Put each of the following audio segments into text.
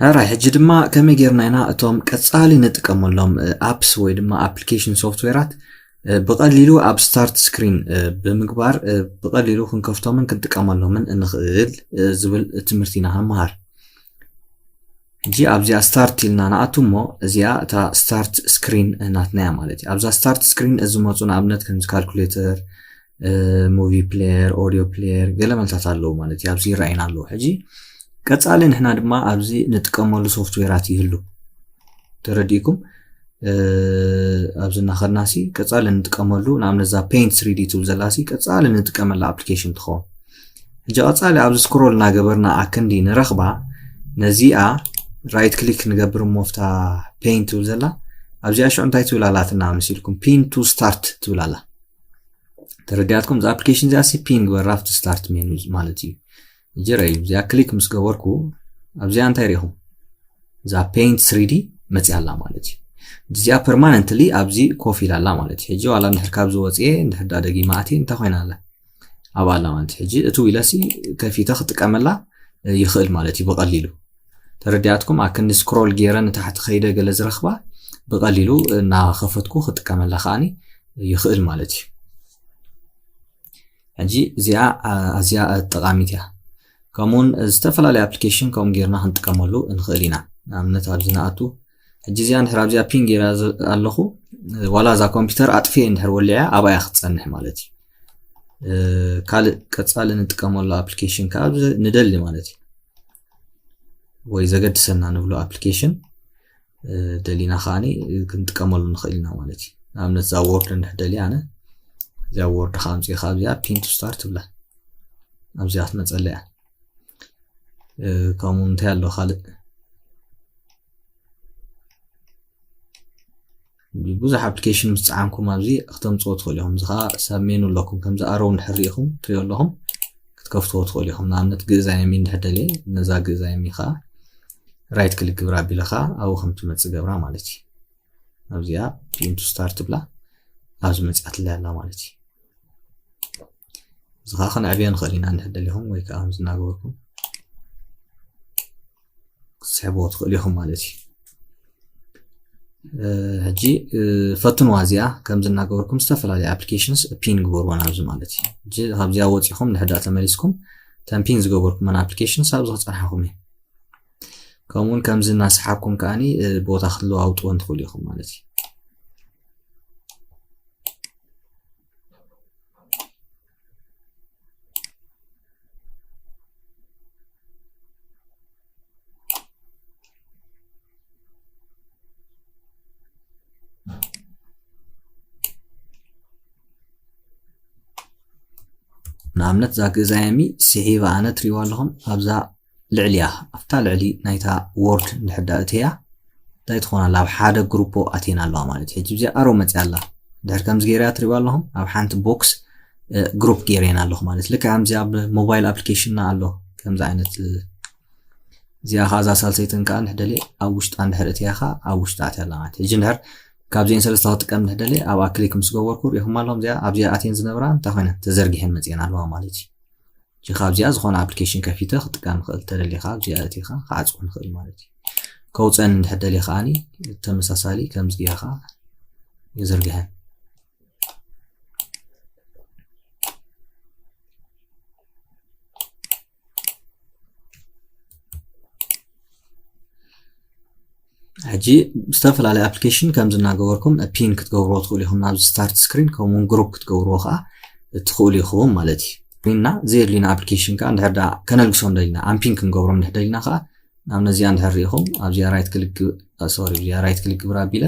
ኣራይ ሕጂ ድማ ከመይ ጌርና ኢና እቶም ቀጻሊ ንጥቀመሎም apps ወይ ድማ application software ኣት ብቐሊሉ ኣብ start screen ብምግባር ብቐሊሉ ክንከፍቶምን ክንጥቀመሎምን እንኽእል ዝብል ትምህርቲ ኢና ክንመሃር። ሕጂ ኣብዚኣ start ኢልና ንኣቱ እሞ እዚኣ እታ start screen ናትና እያ ማለት እዩ። ኣብዛ start screen ዝመፁ ንኣብነት ከምዚ calculator፣ movie player፣ audio player ገለ መልታት ኣለዉ ማለት እዩ። ኣብዚ ይረኣይና ኣለዉ። ሕጂ ቀጻሊ ንሕና ድማ ኣብዚ ንጥቀመሉ software ኣት ይህሉ። ተረዲእኩም? ኣብዚ እናኸድና ሲ ቀጻሊ ንጥቀመሉ ንኣብነት እዛ Paint three D ትብል ዘላ ሲ ቀጻሊ ንጥቀመላ application ትኸውን። ሕጂ ቀጻሊ ኣብዚ scroll እናገበርና ኣክንዲ ንረኽባ ነዚኣ right click ንገብር እሞ ኣብታ Paint ትብል ዘላ ኣብዚኣ ሽዑ እንታይ ትብል ኣላትና መሲልኩም pin to start ትብል ኣላ። ተረዲኣትኩም? እዛ application እዚኣ ሲ pin ግበራ ኣብቲ start menu ማለት እዩ። ሕጂ ረኣዩ እዚኣ click ምስ ገበርኩ ኣብዚኣ እንታይ ሪኢኹም? እዛ Paint three D መፅያ ኣላ ማለት እዩ። እዚኣ permanently ኣብዚ ኮፍ ኢላ ኣላ ማለት እዩ። ሕጂ ዋላ እንድሕር ካብዚ ወፅኤ እንድሕር ዳ ደጊማ ኣትየ እንታይ ኮይና ኣላ? ኣብ ኣላ ማለት እዩ። ሕጂ እትው ኢለሲ ከፊተ ክጥቀመላ ይኽእል ማለት እዩ ብቐሊሉ። ተረዲኣትኩም? ኣክንዲ scroll ገይረ ንታሕቲ ከይደ ገለ ዝረኽባ ብቐሊሉ እናኸፈትኩ ክጥቀመላ ከዓኒ ይኽእል ማለት እዩ። ሕጂ እዚኣ ኣዝያ ጠቓሚት እያ። ከምኡውን ዝተፈላለዩ application ከምኡ ጌርና ክንጥቀመሉ ንኽእል ኢና። ንኣብነት ኣብዚ ንኣቱ ሕጂ እዚኣ እንድሕር ኣብዚኣ pin ጌራ ኣለኹ ዋላ እዛ ኮምፒውተር ኣጥፍኤ እንድሕር ወሊዐ ኣብኣ እያ ክትጸንሕ ማለት እዩ። ካልእ ቀጻሊ ንጥቀመሉ application ከዓ ንደሊ ማለት እዩ ወይ ዘገድሰና ንብሎ application ደሊና ከዓኒ ክንጥቀመሉ ንኽእል ኢና ማለት እዩ። ንኣብነት እዛ word እንድሕር ደልየ ኣነ እዚኣ word ከዓ ኣምፅእ ከዓ ኣብዚኣ pin to start ትብላ ኣብዚኣ ትመፀለያ። ከምኡ እንታይ ኣሎ ካልእ ብዙሕ application ምስ ፃዓንኩም ኣብዚ ክተምፅዎ ትኽእሉ ኢኹም። እዚ ከዓ ሰብ menu ኣለኩም ከምዚ ኣረው እንድሕር ሪኢኹም ትሪኦ ኣለኹም ክትከፍትዎ ትኽእሉ ኢኹም። ንኣብነት ግእዝ ኣየሚ እንድሕር ደልየ ነዛ ግእዝ ኣየሚ ከዓ right click ግብራ ኣቢለ ከዓ ኣብኡ ከም ትመፅእ ገብራ ማለት እዩ። ኣብዚኣ pin to start ትብላ ኣብዚ መፅኣትለይ ኣላ ማለት እዩ። እዚ ከዓ ክንዕብዮ ንኽእል ኢና እንድሕር ደሊኹም ወይ ከዓ ከምዚ እናገበርኩም ክትስሕብዎ ትኽእሉ ኢኹም ማለት እዩ። ሕጂ ፈትንዋ እዚኣ ከምዚ እናገበርኩም ዝተፈላለዩ applications pin ግበርዋ ናብዚ ማለት እዩ። ሕጂ ካብዚኣ ወፂኹም ንሕዳ ተመሊስኩም ተን pin ዝገበርኩመን applications ኣብዚ ክፀንሓኹም እዩ። ከምኡውን ከምዚ እናሰሓብኩም ከዓኒ ቦታ ክትለዋውጥዎን ትኽእሉ ኢኹም ማለት እዩ። ንኣብነት እዛ ግእዛ የሚ ስሒባ ኣነ ትሪእዋ ኣለኹም ኣብዛ ልዕሊያ ኣብታ ልዕሊ ናይታ word እንድሕር ዳ እተያ እንታይ ትኾን ኣላ ኣብ ሓደ ግሩፖ ኣትየን ኣለዋ ማለት እዩ። ሕጂ እዚኣ ኣሮ መፅያ ኣላ ድሕር ከምዚ ገይረያ ትሪእዋ ኣለኹም ኣብ ሓንቲ box group ገይረየን ኣለኹ ማለት ልክዕ ከምዚ ኣብ mobile application ና ኣሎ ከምዚ ዓይነት እዚኣ ከዓ እዛ ሳልሰይትን ከዓ እንድሕር ደልየ ኣብ ውሽጣ እንድሕር እትያ ከዓ ኣብ ውሽጣ ኣትያ ኣላ ማለት እዩ። ሕጂ እንድሕር ካብዚአን ሰለስተ ክጥቀም እንድሕር ደልየ ኣብኣ click ምስ ገበርኩ ሪኢኹም ኣለኹም እዚኣ ኣብዚኣ ኣትየን ዝነብራ እንታይ ኮይነን ተዘርጊሐን መፅየን ኣለዋ ማለት እዩ። ሕጂ ካብዚኣ ዝኾነ application ከፊተ ክጥቀም ክእል ተደሊኻ ኣብዚኣ እቲኻ ክዓፅዎ ንኽእል ማለት እዩ። ከውፀን እንድሕር ደልየ ከዓኒ ተመሳሳሊ ከምዚ ገይርካ ይዝርግሐን። ሕጂ ዝተፈላለዩ application ከምዚ እናገበርኩም pin ክትገብርዎ ትኽእሉ ኢኹም ናብዚ start screen ከምኡውን group ክትገብርዎ ከዓ ትኽእሉ ኢኹም ማለት እዩ። እና ዘየድልዩና application ከዓ እንድሕር ዳ ከነልግሶም ደሊና unpin ክንገብሮም እንድሕር ደሊና ከዓ ናብ ነዚኣ እንድሕር ሪኢኹም ኣብዚኣ right click sorry እዚኣ right click ግብራ ኣቢለ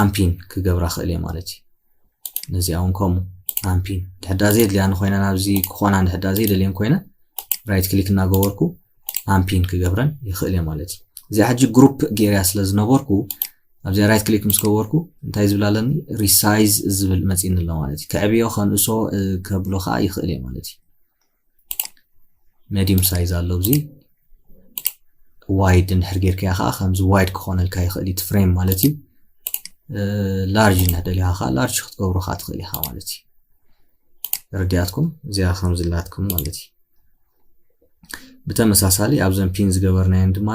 unpin ክገብራ ክእል እየ ማለት እዩ። ነዚኣ እውን ከምኡ unpin ድሕዳ ዘየድልያን ኮይነን ኣብዚ ክኾና ድሕዳ ዘይደልየን ኮይነ right click እናገበርኩ unpin ክገብረን ይኽእል እየ ማለት እዩ። እዚኣ ሕጂ group ገይረያ ስለ ዝነበርኩ ኣብዚኣ right click ምስ ገበርኩ እንታይ ዝብል ኣለኒ resize ዝብል መፂኒ ኣሎ ማለት እዩ። ከዕብዮ ከንእሶ ከብሎ ከዓ ይኽእል እየ ማለት እዩ። medium size ኣሎ እዚ wide እንድሕር ጌርካያ ከዓ ከምዚ wide ክኾነልካ ይኽእል እዩ frame ማለት እዩ። large እንድሕር ደሊኻ ከዓ large ክትገብሮ ከዓ ትኽእል ኢኻ ማለት እዩ። ረዲኣትኩም እዚኣ ከምዚ ላትኩም ማለት እዩ። ብተመሳሳሊ ኣብዘን ፒን ዝገበርናየን ድማ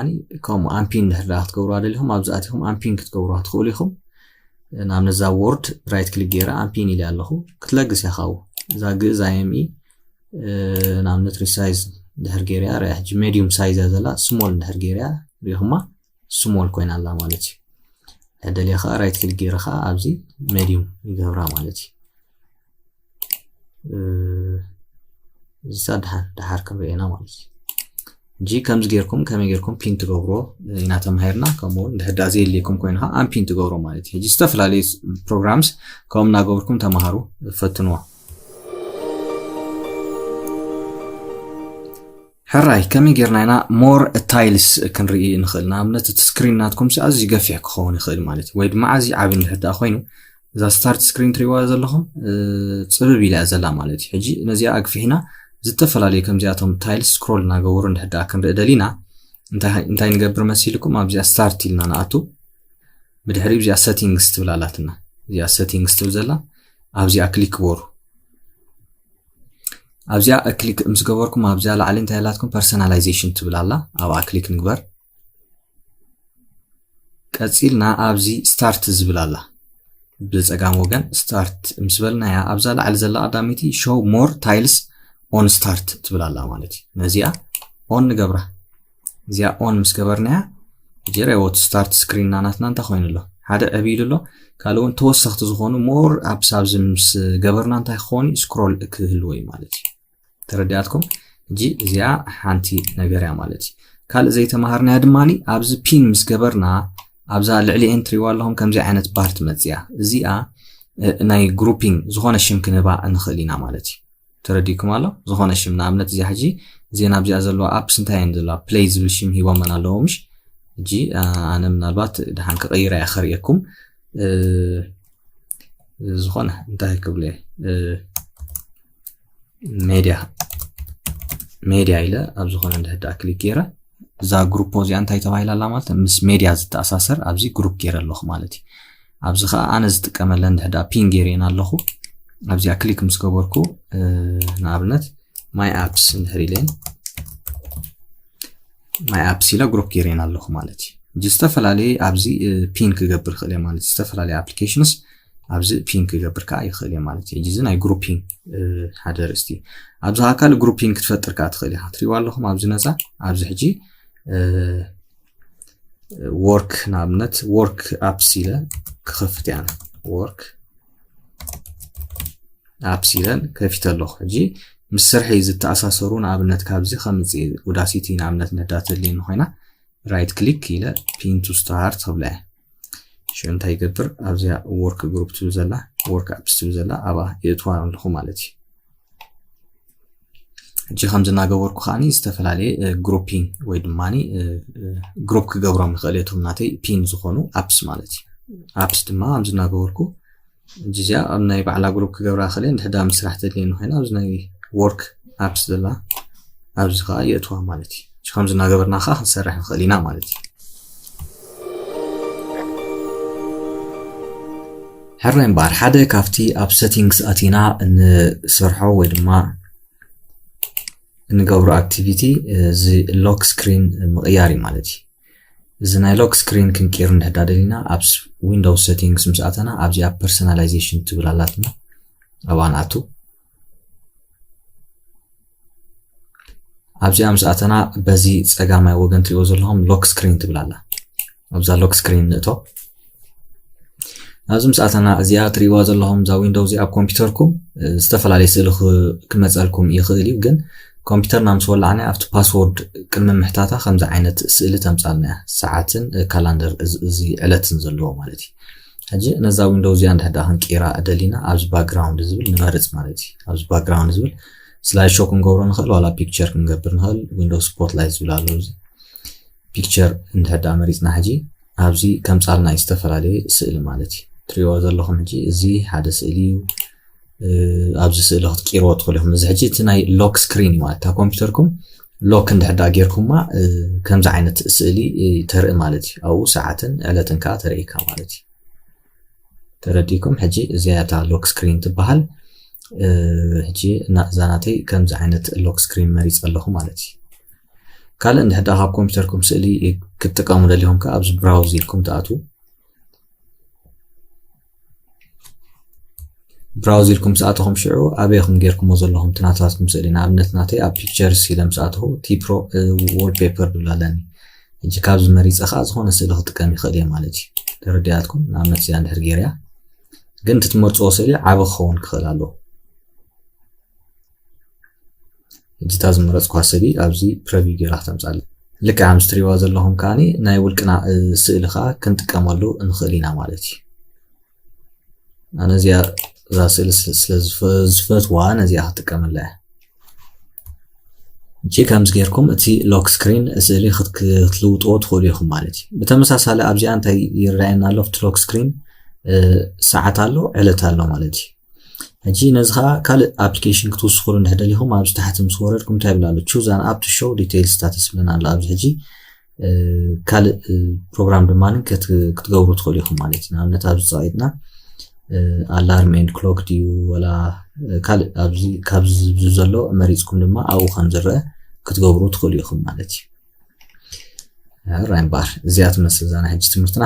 ከምኡ ኣምፒን ድሕር ደኣ ክትገብሩ ኣደሊኹም ኣብዚ ኣቲኹም ኣምፒን ክትገብሩ ክትኽእሉ ኢኹም። ናብ ነዛ ወርድ ራይት ክሊክ ገይረ ኣምፒን ኢለ ኣለኹ። ክትለግስ እያ ካብኡ። እዛ ግእዝ ኣይኤምኢ ንኣብነት ሪሳይዝ ድሕር ገይርያ ርያ ሕጂ ሜዲዩም ሳይዝ እያ ዘላ። ስሞል ድሕር ገይርያ ሪኹማ ስሞል ኮይና ኣላ ማለት እዩ። ሕደልያ ከዓ ራይት ክሊክ ገይረ ከዓ ኣብዚ ሜዲዩም ይገብራ ማለት እዩ። እዚሳ ድሓን ድሓር ክንሪኤና ማለት እዩ። ሕጂ ከምዚ ጌርኩም ከመይ ጌርኩም ፒን ትገብሮ ኢና ተማሂርና። ከምኡ እውን ድሕዳ ዘየድልየኩም ኮይኑ ከዓ ኣምፒን ትገብሮ ማለት እዩ። ሕጂ ዝተፈላለዩ ፕሮግራምስ ከምኡ እናገበርኩም ተማሃሩ፣ ፈትንዋ። ሕራይ ከመይ ጌርና ኢና ሞር ታይልስ ክንርኢ ንኽእል? ንኣብነት እቲ ስክሪን ናትኩም ሲ ኣዝዩ ገፊሕ ክኸውን ይኽእል ማለት እዩ፣ ወይ ድማ ኣዝዩ ዓቢ እንድሕር ደኣ ኮይኑ እዛ ስታርት ስክሪን ትሪእዋ ዘለኹም ጽብብ ኢላ እያ ዘላ ማለት እዩ። ሕጂ ነዚኣ ኣግፊሕና ዝተፈላለዩ ከምዚኣቶም ታይልስ ስክሮል እናገበሩ እንድሕር ደኣ ክንርኢ ደሊና እንታይ ንገብር መሲልኩም ኣብዚኣ ስታርት ኢልና ንኣቱ። ብድሕሪኡ እዚኣ ሰቲንግስ ትብል ኣላትና። እዚኣ ሰቲንግስ ትብል ዘላ ኣብዚኣ ክሊክ ግበሩ። ኣብዚኣ ክሊክ ምስ ገበርኩም ኣብዚኣ ላዕሊ እንታይ ኣላትኩም ፐርሰናላይዜሽን ትብል ኣላ። ኣብኣ ክሊክ ንግበር። ቀፂልና ኣብዚ ስታርት ዝብል ኣላ። ብፀጋም ወገን ስታርት ምስ በልናያ ኣብዛ ላዕሊ ዘላ ቀዳመይቲ ሾው ሞር ታይልስ ኦን ስታርት ትብል ኣላ ማለት እዩ። ነዚኣ ኦን ንገብራ። እዚኣ ኦን ምስ ገበርናያ ጀረወት ስታርት ስክሪንና ናትና እንታይ ኮይኑ ኣሎ ሓደ ዕብ ኢሉ ኣሎ። ካልእ እውን ተወሰኽቲ ዝኾኑ ሞር ኣብስ ኣብዚ ምስ ገበርና እንታይ ክኸውን እዩ ስክሮል ክህልዎ እዩ ማለት እዩ። ተረዲኣትኩም? ሕጂ እዚኣ ሓንቲ ነገር እያ ማለት እዩ። ካልእ ዘይተማሃርናያ ድማ ኣብዚ ፒን ምስ ገበርና ኣብዛ ልዕሊ ኤንትሪዋ ኣለኹም ከምዚ ዓይነት ባር ትመፅያ። እዚኣ ናይ ግሩፒንግ ዝኾነ ሽም ክንህባ ንኽእል ኢና ማለት እዩ። ተረዲኩም ኣሎ? ዝኾነ ሽም ንኣብነት እዚኣ ሕጂ እዚኣ ናብዚኣ ዘለዋ ኣፕስ እንታይ እየን ዘለዋ ፕሌይ ዝብል ሽም ሂቦመን ኣለዎ ምሽ? ሕጂ ኣነ ምናልባት ድሓን ክቐይራ እያ ከርእየኩም። ዝኾነ እንታይ ክብለ ሜድያ ሜድያ ኢለ ኣብ ዝኾነ እንድሕዳ ክሊክ ገይረ እዛ ግሩፕ እዚኣ እንታይ ተባሂላ ኣላ ማለት ምስ ሜድያ ዝተኣሳሰር ኣብዚ ግሩፕ ገይረ ኣለኹ ማለት እዩ። ኣብዚ ከዓ ኣነ ዝጥቀመለን እንድሕዳ ፒን ገይረን ኣለኹ። ኣብዚኣ ክሊክ ምስ ገበርኩ ንኣብነት ማይ ኣፕስ እንድሕር ኢለን ማይ ኣፕስ ኢለ ግሩፕ ገይረን ኣለኹ ማለት እዩ። ሕጂ ዝተፈላለየ ኣብዚ ፒን ክገብር ይኽእል እየ ማለት እዩ። ዝተፈላለየ ኣፕሊኬሽንስ ኣብዚ ፒን ክገብር ከዓ ይኽእል እየ ማለት እዩ። ሕጂ እዚ ናይ ግሩፒንግ ሓደ ርእስቲ ኣብዚ ኣካል ግሩፒንግ ክትፈጥር ከዓ ትኽእል ኢኻ። ትሪእዋ ኣለኹም ኣብዚ ነፃ ኣብዚ ሕጂ ወርክ ንኣብነት ወርክ ኣፕስ ኢለ ክኸፍት እያ ወርክ ኣፕስ ኢለን ከፊተ ኣለኹ። ሕጂ ምስ ስርሐይ ዝተኣሳሰሩ ንኣብነት ካብዚ ከምፅእ ውዳሲቲ ንኣብነት ነዳተልየኒ ኮይና ራይት ክሊክ ኢለ ፒን ቱ ስታርት ክብላ እየ። ሽዑ እንታይ ይገብር ኣብዚኣ ወርክ ግሩፕ ትብል ዘላ ወርክ ኣፕስ ትብል ዘላ ኣብኣ የእትዋ ኣለኹ ማለት እዩ። ሕጂ ከምዚ እናገበርኩ ከዓኒ ዝተፈላለየ ግሩፒንግ ወይ ድማ ግሩፕ ክገብሮም ይኽእል እየ እቶም ናተይ ፒን ዝኾኑ ኣፕስ ማለት እዩ። ኣፕስ ድማ ከምዚ እናገበርኩ እዚኣ ኣብ ናይ ባዕላ ግሩፕ ክገብራ ክእል እንድሕዳ ምስራሕ ተድልየኒ ኮይና ኣብዚ ናይ ወርክ ኣፕስ ዘላ ኣብዚ ከዓ የእትዋ ማለት እዩ። ከምዚ እናገበርና ከዓ ክንሰርሕ ንኽእል ኢና ማለት እዩ። ሕራይ እምበኣር ሓደ ካብቲ ኣብ ሰቲንግስ ኣቲና እንሰርሖ ወይ ድማ እንገብሮ ኣክቲቪቲ እዚ ሎክ ስክሪን ምቕያር እዩ ማለት እዩ። እዚ ናይ ሎክ ስክሪን ክንቅይር እንድሕዳ ደሊና ኣብ ዊንዶውስ ሰቲንግስ ምስ ኣተና ኣብዚ ኣብ ፐርሰናላይዜሽን ትብል ኣላትና ኣብኣ ንኣቱ። ኣብዚኣ ምስ ኣተና በዚ ፀጋማይ ወገን ትሪእዎ ዘለኹም ሎክ ስክሪን ትብል ኣላ። ኣብዛ ሎክ ስክሪን ንእቶ። ኣብዚ ምስ ኣተና እዚኣ ትሪእዋ ዘለኹም እዛ ዊንዶው እዚኣ ኣብ ኮምፒውተርኩም ዝተፈላለየ ስእሊ ክመፀልኩም ይኽእል እዩ፣ ግን ኮምፒውተርና ምስ ወላዕና ኣብቲ ፓስወርድ ቅድሚ ምሕታታ ከምዚ ዓይነት ስእሊ ተምፃልና እያ። ሰዓትን ካላንደር እዚ ዕለትን ዘለዎ ማለት እዩ። ሕጂ ነዛ ዊንዶው እዚኣ እንድሕዳ ክንቅይራ ደሊና ኣብዚ ባክግራውንድ ዝብል ንመርፅ ማለት እዩ። ኣብዚ ባክግራውንድ ዝብል ስላይድ ሾው ክንገብሮ ንኽእል፣ ዋላ ፒክቸር ክንገብር ንኽእል፣ ዊንዶው ስፖትላይት ዝብል ኣሎ። እዚ ፒክቸር እንድሕዳ መሪፅና ሕጂ ኣብዚ ከምፃልና እዩ ዝተፈላለየ ስእሊ ማለት እዩ። ትሪእዎ ዘለኹም ሕጂ እዚ ሓደ ስእሊ እዩ። ኣብዚ ስእሊ ክትቅይርዎ ትኽእሉ ኢኹም። እዚ ሕጂ እቲ ናይ ሎክ ስክሪን እዩ ማለት እታ ኮምፒውተርኩም ሎክ እንድሕዳ ጌርኩማ ከምዚ ዓይነት ስእሊ ተርኢ ማለት እዩ። ኣብኡ ሰዓትን ዕለትን ከዓ ተርእየካ ማለት እዩ። ተረዲኩም? ሕጂ እዚኣ እታ ሎክ ስክሪን ትበሃል። ሕጂ እዛ ናተይ ከምዚ ዓይነት ሎክ ስክሪን መሪፀ ኣለኹ ማለት እዩ። ካልእ እንድሕዳ ካብ ኮምፒውተርኩም ስእሊ ክትጥቀሙ ደሊኹም ከ ኣብዚ ብራውዝ ኢልኩም ትኣትዉ። ብራውዝ ኢልኩም ስኣተኹም ሽዑ ኣበይኹም ጌርኩሞ ዘለኹም ትናታትኩም ስእሊ ንኣብነት ናተይ ኣብ ፒክቸርስ ኢለ ምስ ኣተኹ ቲ ፕሮ ዋልፔፐር ድብላ ኣለኒ። ሕጂ ካብዚ መሪፀ ከዓ ዝኾነ ስእሊ ክጥቀም ይኽእል እየ ማለት እዩ። ተረዲኣትኩም ንኣብነት እዚኣ እንድሕር ጌርያ ግን እቲ ትመርፅዎ ስእሊ ዓበ ክኸውን ክኽእል ኣለዎ። ሕጂ እታ ዝመረፅኳ ስእሊ ኣብዚ ፕረቪው ጌራ ክተምፃለ ልክዕ ከምዚ ትሪእዋ ዘለኹም ከዓኒ ናይ ውልቅና ስእሊ ከዓ ክንጥቀመሉ ንኽእል ኢና ማለት እዩ። ኣነ እዚኣ እዛ ስእሊ ስለ ዝፈትዋ ነዚኣ ክጥቀመላ እያ። እጂ ከምዚ ጌርኩም እቲ ሎክ ስክሪን ስእሊ ክትልውጥዎ ትኽእሉ ኢኹም ማለት እዩ። ብተመሳሳሊ ኣብዚኣ እንታይ ይረኣየና ኣሎ ኣብቲ ሎክ ስክሪን? ሰዓት ኣሎ፣ ዕለት ኣሎ ማለት እዩ። ሕጂ ነዚ ከዓ ካልእ ኣፕሊኬሽን ክትውስኽሉ እንድሕር ደሊኹም ኣብዚ ታሕቲ ምስ ወረድኩም እንታይ ይብል ኣሎ? Choose an app to show details status ይብለና ኣሎ ኣብዚ ሕጂ። ካልእ ፕሮግራም ድማ ክትገብሩ ትኽእሉ ኢኹም ማለት እዩ። ንኣብነት ኣብዚ ፀቂጥና ኣላርም ኤንድ ክሎክ ድዩ ወላ ካልእ ኣብዚ ካብዚ ዘሎ መሪፅኩም ድማ ኣብኡ ከም ዝረአ ክትገብሩ ትኽእሉ ኢኹም ማለት እዩ። ራይ እምበኣር እዚኣ ትመስል እዛ ናይ ሕጂ ትምህርትና።